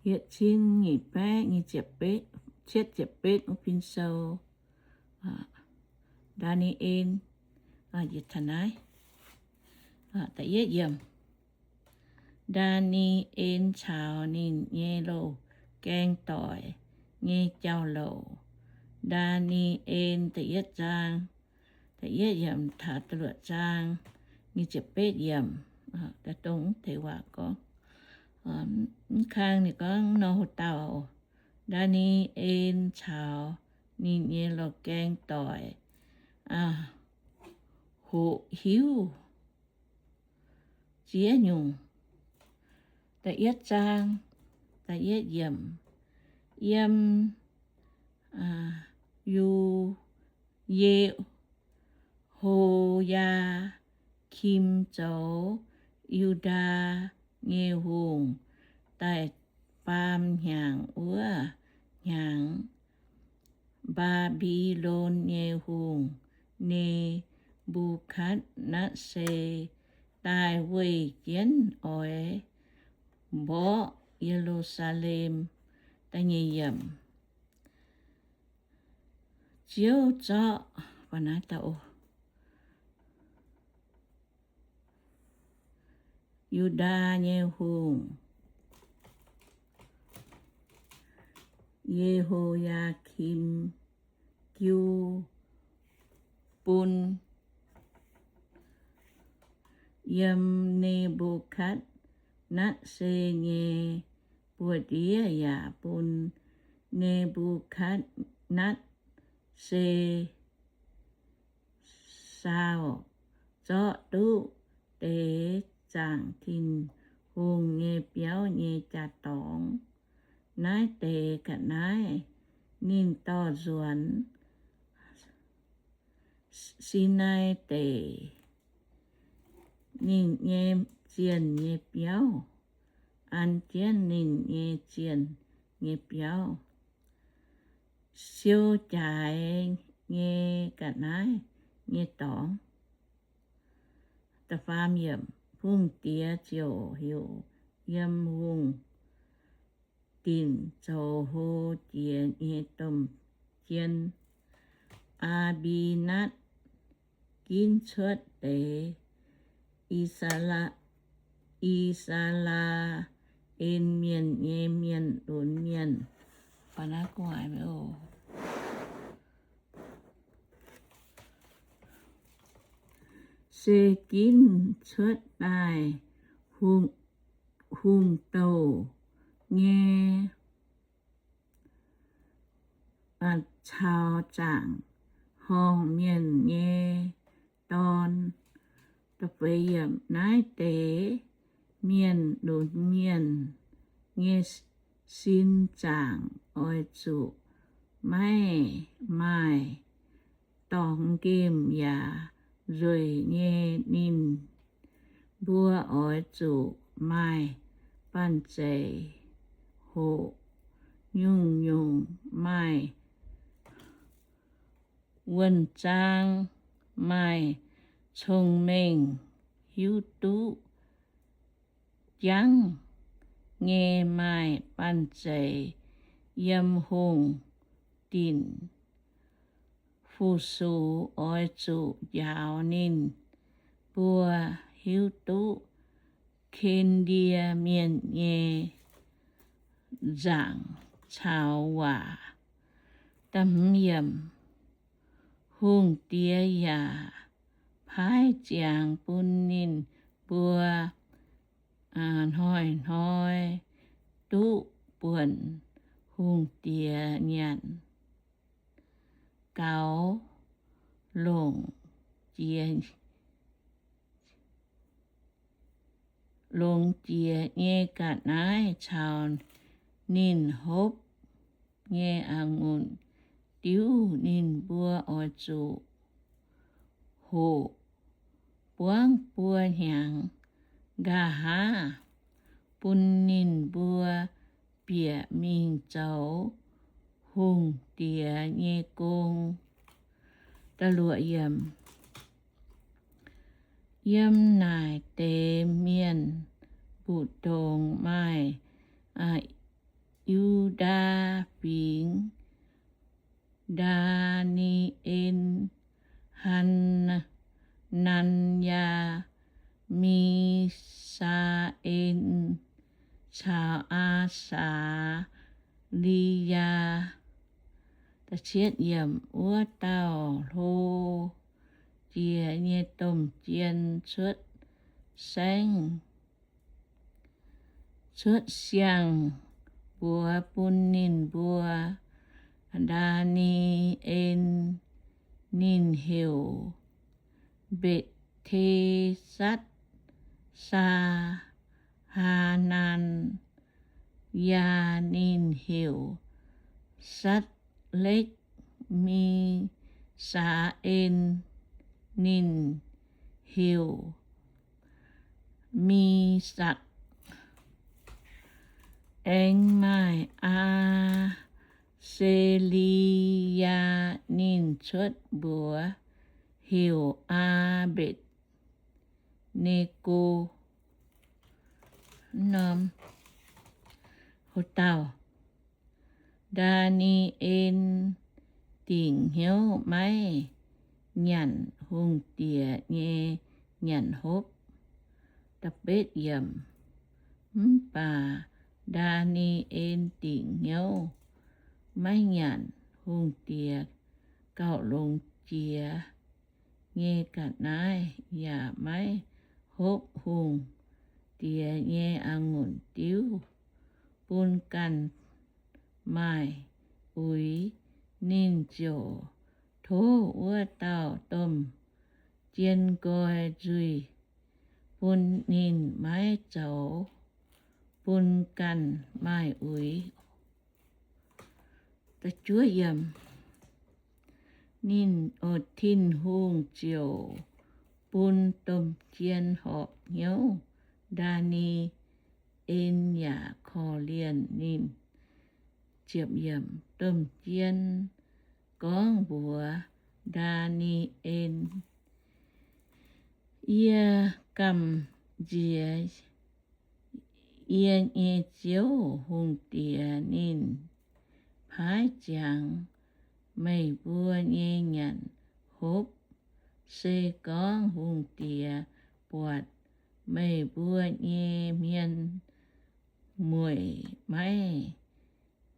yietc cin nyic baeqv nyic ziepc betv, cietv ziepc betv wuov pin sou. Ndaa^ni^en, da'yietv yiemc. Ndaa^ni^en caux ninh nyei loz-gaeng doic nyei jauv-louc. Ndaa^ni^en da'yietv zaang, da'yietv yiemc taux da'luoqc zaang nyic ziepc betv yiemc. Daaih dongh mv deix waac gorngv. Mv kang ninh gorngv nor, hoc dauh Ndaa^ni^en caux ninh nyei loz-gaeng doic hoqc hiuv ziex nyungc. Da'yietv zaang, da'yietv yiemc, yiem Yu, Ye, Yehoyakim zoux Yu^ndaa nyei hungh daaih faam hnyangx wuov hnyangx, Mbaa^mbi^lon nyei hungh, Ne^mbu^katv^netv^saa, daaih weih jienv oix mborqv Ye^lu^saa^lem. Da'nyeic yiemc. Ziouv zorqv Yu^ndaa nyei hungh, Ye^ho^yaa^kim, jiu bun yiem Ne^mbu^katv^netv^saa nyei buoz-ndiev yaac bun Ne^mbu^katv^netv^saa saauh zorqv duqv deix zaangc Tin-Hungh nyei biauv nyei jaa-dorngx. Naaiv deix ga'naaiv ninh dorh nzuonx Sinai Deic, ninh nyei zienh nyei biauv, an jienv ninh nyei zienh nyei biauv. Siou jaaix nyei ga'naaiv nyei dorngx. Da'faam yiemc. Hungh diex ziouc heuc yiem hungh dinc zoux hlo jiex nyei domh jien, Aa^mbi^natv, ginv cuotv deix I^saa^laa, I^saa^laa^en Mienh nyei mienh lunx mienh. Se ginv cuotv daaih hungh, hungh douh nyei caux zaangc horngh mienh nyei dorn. Naaiv deix mienh lunx mienh nyei sin zaangc oix zuqc maiv maaih dorngx nqemh yaac nzueic nyei. Ninh mbuo oix zuqc maaih banh zeic hoqc, nyungc-nyungc maaih wuonh zaang, maaih cong-mengh, hiuv duqv jangv nyei, maaih banh zeic yiem hungh dinc fu-sux. Oix zuqc njaaux ninh mbuo hiuv duqv Ken^ndie Mienh nyei nzaangc caux waac. Hungh diex yaac paaiv ziangx bun ninh mbuo hnoi-hnoi duqv buonc hungh diex nyanc. Gaux longc jiex, longc jiex nyei ga'naaiv caux ninh hopv nyei a'ngunc diuv ninh mbuo oix zuqc hoqc buangv buo hnyangx. Nqa'haav bun ninh mbuo bieqc mingh zoux hungh diex nyei gong. Yiem naaic deix mienh mbu'ndongx maaih Yu^ndaa Fingx, Ndaa^ni^en, Haa^naa^yaa, Mi^saa^en, caux Aa^saa^li^yaa. Wuov dauh hlo jiex nyei domh jien cuotv saengv, cuotv siang-mbuox bun ninh mbuo, Ndaa^ni^en. Ninh heuc Mbetc^te^satv, Saa, Haa^naa^yaa. Ninh heuc Satv^lekv, Mi^saa^en. Ninh heuc Mi^sakc. Aengx maaih Aa^se^li^yaa. Ninh cuotv mbuox heuc Aa^mbetc^ne^go. Norm, hlo dauh, Ndaa^ni^en dingc hnyouv maiv nyanc hungh diex nyei nyanc hopv. Mv baac Ndaa^ni^en dingc hnyouv maiv nyanc hungh diex gauh longx jiex nyei ga'naaiv, yaac maiv hopv hungh diex nyei a'ngunc diuv bun ganh maaih uix. Ninh ziouc tov wuov dauh domh jien nqoi nzuih bun ninh maiv zoux bun ganh maaih uix. Ninh, Tin-Hungh ziouc bun domh jien horpc hnyouv Ndaa^ni^en yaac korv-lienh ninh. Domh jien gorngv mbuox Ndaa^ni^en, Yie gamh nziex yie nyei Ziouv, hungh diex ninh paaiv ziangx meih mbuo nyei nyanc hopv. Se gorngv hungh diex buatc meih mbuo nyei hmien mueic, maiv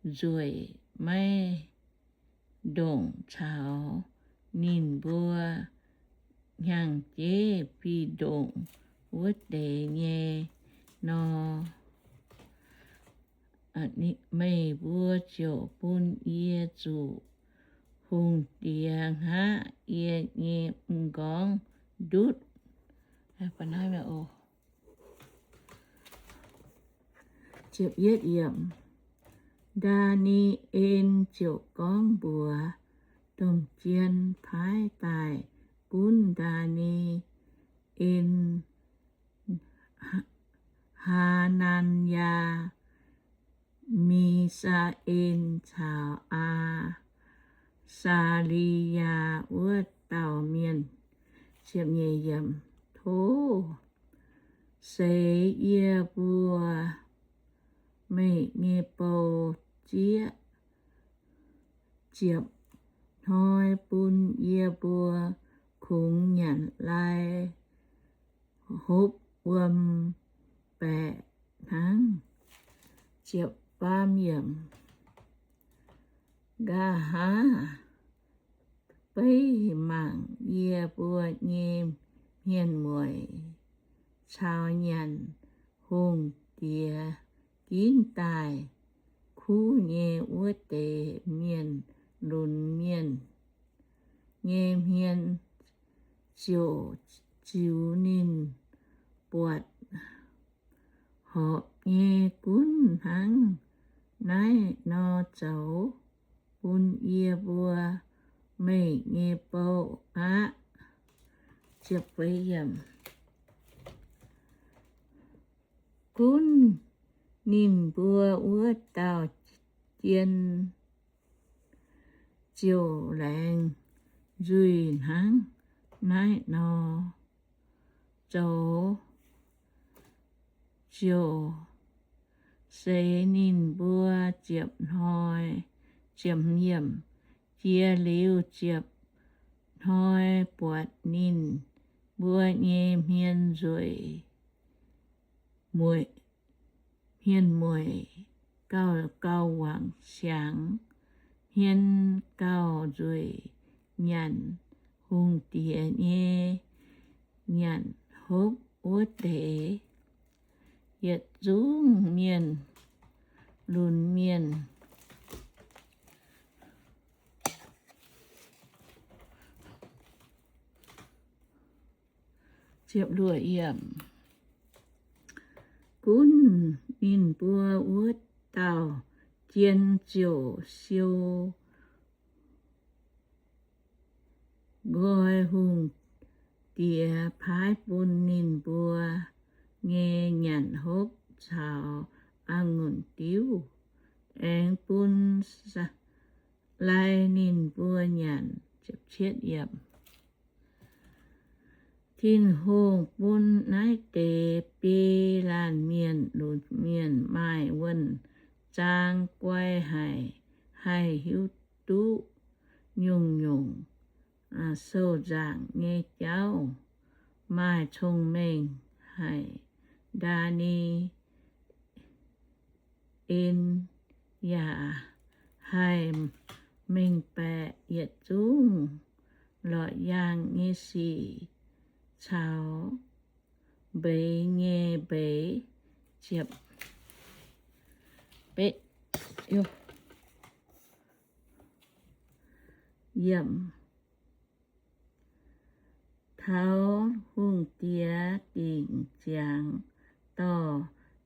nzueic, maiv ndongc caux ninh mbuo hnyangx-jeiv fih ndongc wuov deix nyei nor, meih mbuo ziouc bun yie zuqc hungh diex hngaqv yie nyei m'nqorngv ndutv. Ndaa^ni^en ziouc gorngv mbuox domh jien paaiv daaih gunv Ndaa^ni^en, Haa^nan^yaa, Mi^saa^en caux Aa^saa^li^yaa wuov dauh mienh. Tov seix yie mbuo meih nyei bou zieqv ziepc hnoi bun yie mbuo kungx nyanc lai hopv wuom baeqc hnangv. Nqa'haav beiv mangc yie mbuo nyei hmien mueic caux nyanc hungh diex ginv daaih kuv nyei wuov deix mienh lunx mienh nyei hmien ziouc ziux ninh buatc horpc nyei gunv hnangv naaiv nor zoux bun yie mbuo meih nyei bou aqv. Gunv ninh mbuo wuov dauh jien ziouc laengz nzuih hnangv naaiv nor zoux, ziouc seix ninh mbuo ziepc hnoi, ziepc, jiex liuz ziepc hnoi buatc ninh mbuo nyei hmien nzueic, hmien mueic, gauh gauh wangc siangx, hmien gauh nzueic nyanc hungh diex nyei nyanc hopv wuov deix. Yietc zungv mienh lunx mienh Gunv ninh mbuo wuov dauh jien ziouc siou nqoi hungh diex paaiv bun ninh mbuo nyei nyanc hopv caux a'ngunc diuv, aengx bun lai ninh mbuo nyanc. Tin-Hungh bun naaiv deix biei laanh mienh lunx mienh maaih wuonh zaang guai haic, haih hiuv duqv nyungc-nyungc sou-nzaangc nyei jauv, maaih cong-mengh haic. Ndaa^ni^en yaac haih mengh baeqc yietc zungv lorqc yaangh nyei sic caux mbeix nyei mbeix. Taux hungh diex dingc ziangx dorh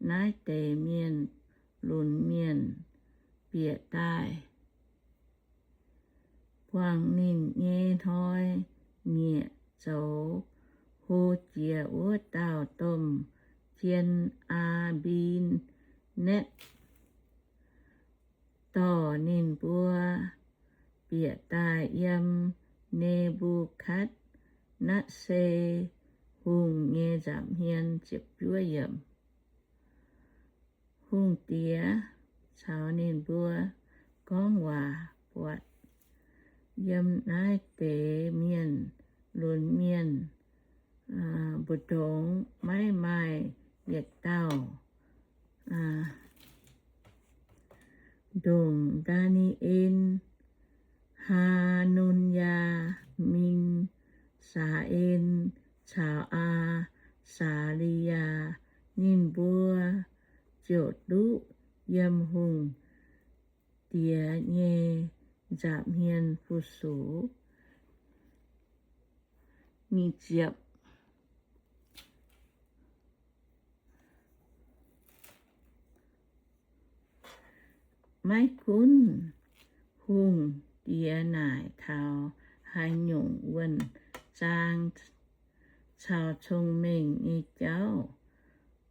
naaiv deix mienh lunx mienh bieqc daaih. Buangh ninh nyei hnoi-nyieqc zoux hlo jiex wuov dauh domh jien, Aa^mbi^netv, dorh ninh mbuo bieqc daaih yiem Ne^mbu^katv^netv^saa Hungh nyei nza'hmien. Hungh diex caux ninh mbuo gorngv waac buatc yiem naaiv deix mienh lunx mienh mbu'ndongx maiv maaih yietc dauh ndongc Ndaa^ni^en, Haa^nun^yaa, Min^saa^en caux Aa^saa^li^yaa. Ninh mbuo ziouc duqv yiem hungh diex nyei nza'hmien fu-sux. Maiv gunv hungh diex naaic taux haaix nyungc wuonh zaang caux cong-mengh nyei jauv,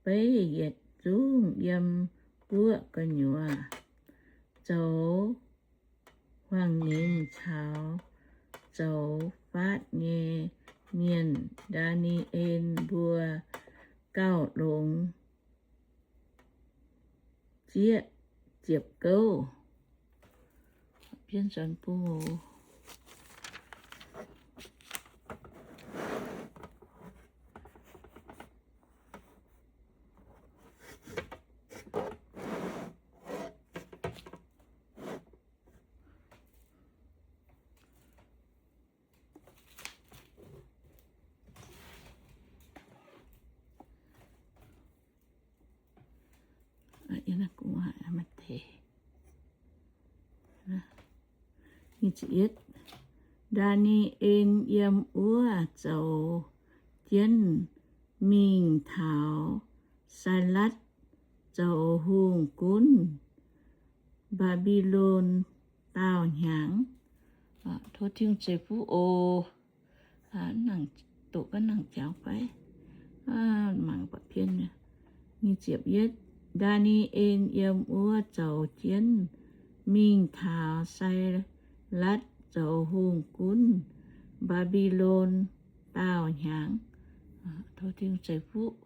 beiv yietc zungv yiem guoqv gu'nyuoz zoux huaang-nyengx caux zoux faatv nyei mienh, Ndaa^ni^en mbuo gauh longx zieqv ziepc gouv. Ndaa^ni^en yiem wuov zoux jienv mingh taux Sailatv zoux hungh gunv Mbaa^mbi^lon daauh hnyangx. Tov Tin-Hungh ceix fuqv oc. Doqc gaax nangc jangx fai? Mangc ba'pien. Ndaa^ni^en yiem wuov zoux jienv mingh taux Sailatv zoux hungh gunv Mbaa^mbi^lon daauh hnyangx. Tov Tin-Hungh ceix fuqv.